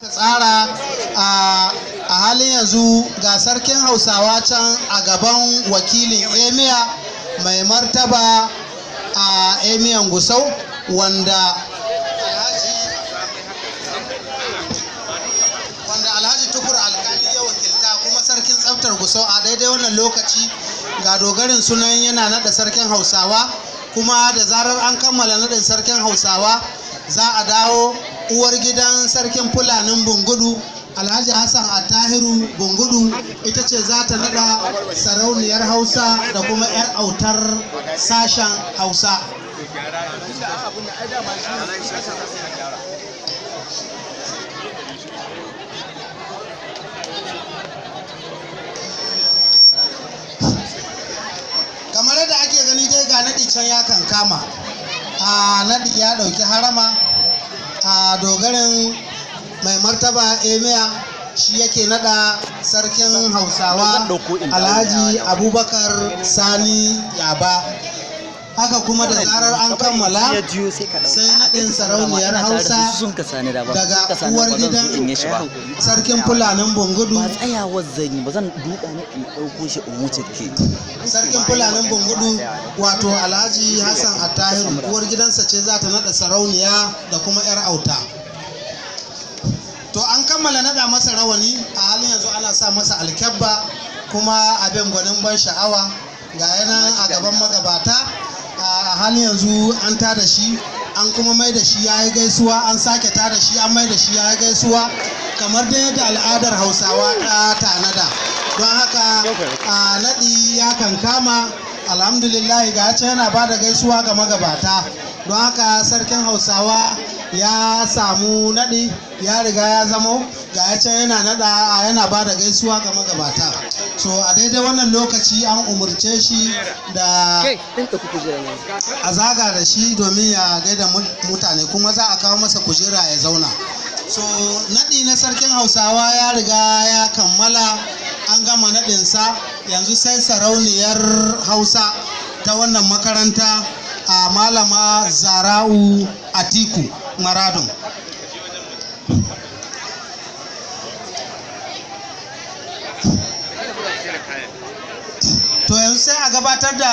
Tsara a halin yanzu ga sarkin Hausawa can a gaban wakilin emir mai martaba a emiyan Gusau, wanda Alhaji Tukur Alkali ya wakilta, kuma sarkin tsaftar Gusau. A daidai wannan lokaci ga dogarin sunan yana naɗa sarkin Hausawa, kuma da zarar an kammala naɗin sarkin Hausawa za a dawo uwar gidan sarkin Fulanin Bungudu, Alhaji Hassan Attahiru Bungudu, ita ce za ta naɗa sarauniyar Hausa da kuma 'yar autar sashen Hausa. Kamar yadda ake gani dai, ga naɗi can ya kankama, a naɗi ya ɗauki harama. A dogarin mai martaba emir shi yake nada sarkin Hausawa, Alhaji Abubakar Sani Yaba. Haka kuma da zarar an kammala sai naɗin sarauniyar Hausa daga uwar gidan sarkin Fulanin Bungudu. Ba tsayawar zan yi ba, zan duka ne in ɗauko shi in wuce da shi. Sarkin Fulanin Bungudu, wato Alhaji Hassan Attahiru, uwar gidansa ce za ta naɗa sarauniya da kuma 'yar auta. To, an kammala naɗa masa rawani, a halin yanzu ana sa masa alkyabba, kuma abin gwanin ban sha'awa, ga yana a gaban magabata. A halin yanzu an tada shi, an kuma mai da shi ya yi gaisuwa, an sake tada shi, an mai da shi ya yi gaisuwa, kamar dai yadda al'adar Hausawa ta tanada. Don haka a naɗi ya kankama, alhamdulillah, ga can yana ba da gaisuwa ga magabata. Don haka sarkin Hausawa ya samu naɗi, ya riga ya zamo, ga can yana naɗa, yana ba da gaisuwa ga magabata. So a daidai wannan lokaci an umarce shi da a zaga da shi domin ya gaida mutane, kuma za a kawo masa kujera ya zauna. So naɗi na sarkin Hausawa ya riga ya kammala, an gama naɗinsa. Yanzu sai sarauniyar Hausa ta wannan makaranta, a Malama Zara'u Atiku Maradun. To, yanzu sai a gabatar da